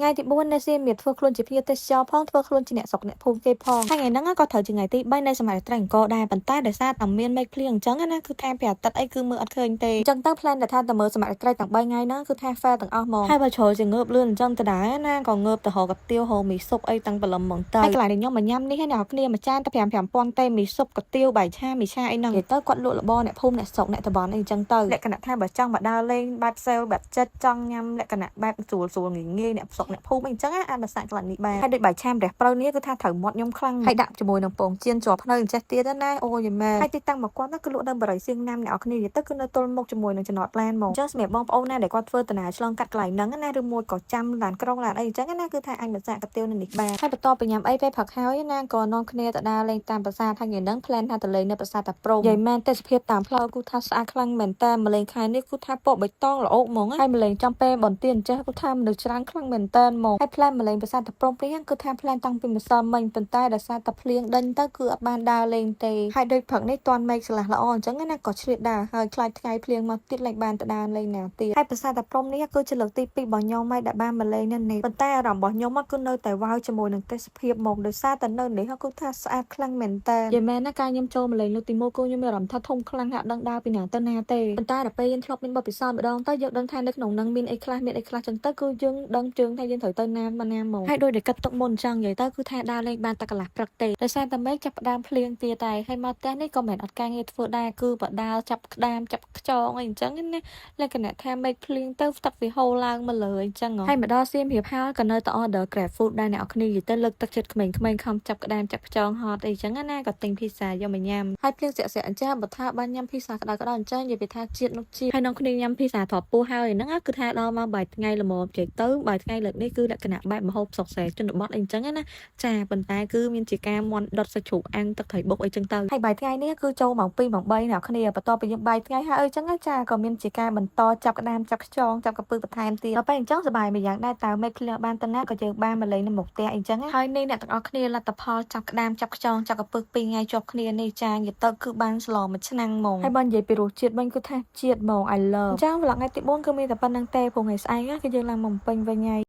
ថ្ងៃទី4នៅសៀមរាបធ្វើខ្លួនជាភ្ញៀវទេសចរផងធ្វើខ្លួនជាអ្នកស្រុកអ្នកភូមិគេផងហើយថ្ងៃហ្នឹងក៏ត្រូវជាថ្ងៃទី3នៃសម័យត្រីអង្គរដែរប៉ុន្តែដោយសារតែមានមេឃភ្លៀងអញ្ចឹងណាគឺថាព្រះអាទិត្យអីគឺមើលអត់ឃើញទេអញ្ចឹងទៅ plan ដែលថាទៅមើលសម័យត្រីទាំង3ថ្ងៃហ្នឹងគឺថា fail ទាំងអស់ហ្មងហើយបើជ្រុលជាងើបលឿនអញ្ចឹងទៅដែរណាក៏ងើបទៅរកកាទៀវរកមីស៊ុបអីតាំងព្រលឹមហ្មងទៅហើយកន្លែងនេះខ្ញុំមកញ៉ាំនេះអ្នកគ្នាមួយចានតែ5 5000ទេមីស៊ុបកាទៀវបាយឆាមីឆាអីហ្នឹងនិយាយទៅគាត់លក់របរអ្នកភូមិអ្នកស្រុកអ្នកតំបន់អីអញ្ចឹងទៅលក្ខណៈថាបើចង់មកដើរលេងបែប sale បែបចិត្តចង់ញ៉ាំលក្ខណៈបែបស្រួលស្រួលងាយងាយអ្នកស្រុកអ្នកភូមិអីអញ្ចឹងអាចមកសាកកន្លែងនេះបានហើយដូចបាយឆាម្រះព្រៅនេះគឺថាត្រូវមាត់ខ្ញុំខ្លាំងហើយដាក់ជាមួយនឹងពងចៀនជាប់ភ្នៅអញ្ចេះទៀតណាអូយមែនហើយទីតាំងមកគាត់គឺលក់នៅបរិយសៀងណាំអ្នកនរគ្នានិយាយទៅគឺនៅទល់មុខជាមួយនឹងចំណតឡានមកអញ្ចឹងសម្រាប់បងប្អូនណាដែលគាត់ធ្វើដំណើរឆ្លងកាត់កន្លែងហ្នឹងណាឬមួយក៏ចាំឡានក្រុងឡានអីអញ្ចឹងណាគឺថាអាចមកសាកកាទៀវនៅនេះបានហើយបន្ទាប់ពីញ៉ាំអីពេលព្រឹកហើយណាក៏នាំគ្នាទៅដើរលេងតាមប្រាសាទហើយថ្ងៃហ្នឹង plan ថាទៅលេងនៅប្រាសាទតាព្រហ្មនិយាយមែនទេសភាពតាមផ្លូវគឺថាស្អាតខ្លាំងមែនតើម្លេងខែនេះគឺថាពណ៌បៃតងល្អហ្មងហើយម្លេងចំពេលបន្ទានចេះគឺថាមនុស្សច្រើនខ្លាំងមែនតើហ្មងហើយ plan ម្លេងប្រាសាទតាព្រហ្មនេះគឺថា plan តាំងពីម្សិលមិញប៉ុន្តែដោយសារតែភ្លៀងដេញទៅគឺអត់បានដើរលេងទេហើយដូចព្រឹកនេះតាន់មេឃឆ្លាស់ល្អអញ្ចឹងណាក៏ឆ្លៀតដើរហើយខ្លាចថ្ងៃភ្លៀងមកទៀតលែងបានទៅដើរលេងណាទៀតហើយប្រាសាទតាព្រហ្មនេះគឺជាលើកទី2របស់ខ្ញុំហើយដែលបានមកលេងនៅនេះប៉ុន្តែអារម្មណ៍របស់ខ្ញុំគឺនៅតែវ៉ាវជាមួយនឹងទេសភាពមកដោយសារតែនៅនេះគឺថាស្អាតខ្លាំងមែនតើនិយាយមែនណាការខ្ញុំចូលមកលេងលើកទី1គឺខ្ញុំមានអារម្មណ៍ថាធំខ្លាំងហាក់ដឹងដើរពីណាទៅណាទេប៉ុន្តែដល់ពេលយើងធ្លាប់មានបទពិសោធន៍ម្ដងទៅយើងដឹងថានៅក្នុងនឹងមានអីខ្លះមានអីខ្លះចឹងទៅគឺយើងដឹងជើងថាយើងត្រូវទៅណាមកណាមកហើយដោយដែលគិតទុកមុនចឹងនិយាយទៅគឺថាដើរលេងបានតែកន្លះព្រឹកទេដោយសារតែមេឃចាប់ផ្ដើមភ្លៀងទៀតតែហើយមកផ្ទះនេះក៏មិនអត់ការងារធ្វើដែរគឺបដាលចាប់ក្តាមចាប់ខ្យងអីអញ្ចឹងណាលក្ខណៈថាមេឃភ្លៀងទៅទឹកវាហូរឡើងមកលើអញ្ចឹងហើយមកដល់សៀមរាបហើយក៏នៅតែ order Grab food ដែរអ្នកនរគ្នានិយាយទៅលើកទឹកចិត្តក្មេងៗខំចាប់ក្តាមចាប់ខ្យងហត់អីចឹងណាក៏ទិញភីហ្សាយកមកញ៉ាំហើយភ្លៀងស្រាក់ៗអញ្ចឹងបើថាបានញ៉ាំភីហ្សាក្តៅៗអញ្ចឹងនិយាយពីថាជាតិនោះជាតិហើយនងគ្នាញ៉ាំភីហ្សាទ្របពោះហើយហ្នឹងគឺថាដល់មកបាយថ្ងៃល្មមនិយាយទៅបាយថ្ងៃលើកនេះគឺលក្ខណៈបែបម្ហូបស្រុកស្រែជនបទអីអញ្ចឹងណាចាប៉ុន្តែគឺមានជាការមន់ដុតសាច់ជ្រូកអាំងទឹកត្រីបុកអីចឹងទៅហើយបាយថ្ងៃនេះគឺចូលម៉ោង2ម៉ោង3អ្នកគ្នាបន្ទាប់ពីយើងបាយថ្ងៃហើយអីចឹងចាក៏មានជាការបន្តចាប់ក្តាមចាប់ខ្យងចាប់កពើបន្ថែមទៀតដល់ពេលអញ្ចឹងសប្បាយមួយយ៉ាងដែរតើមេឃភ្លៀងបានទៅណាក៏យើងបានមកលេងនៅមុខផ្ទះអីចឹងហើយនេះអ្នកទាំងអស់គ្នាលទ្ធផលចាប់ក្តាមចាប់ខ្យងចាប់កពើ2ថ្ងៃជាប់គ្នានេះចានិយាយទៅគឺបានស្លមួយឆ្នាំហ្មងហើយបើនិយាយពីរសជាតិវិញគឺថាជាតិហ្មង I love អញ្ចឹង vlog ថ្ងៃទី4គឺមានតែប៉ុណ្្នឹងទេព្រោះថ្ងៃស្អែកគឺយើងឡើងមកពេញវិញហើយ។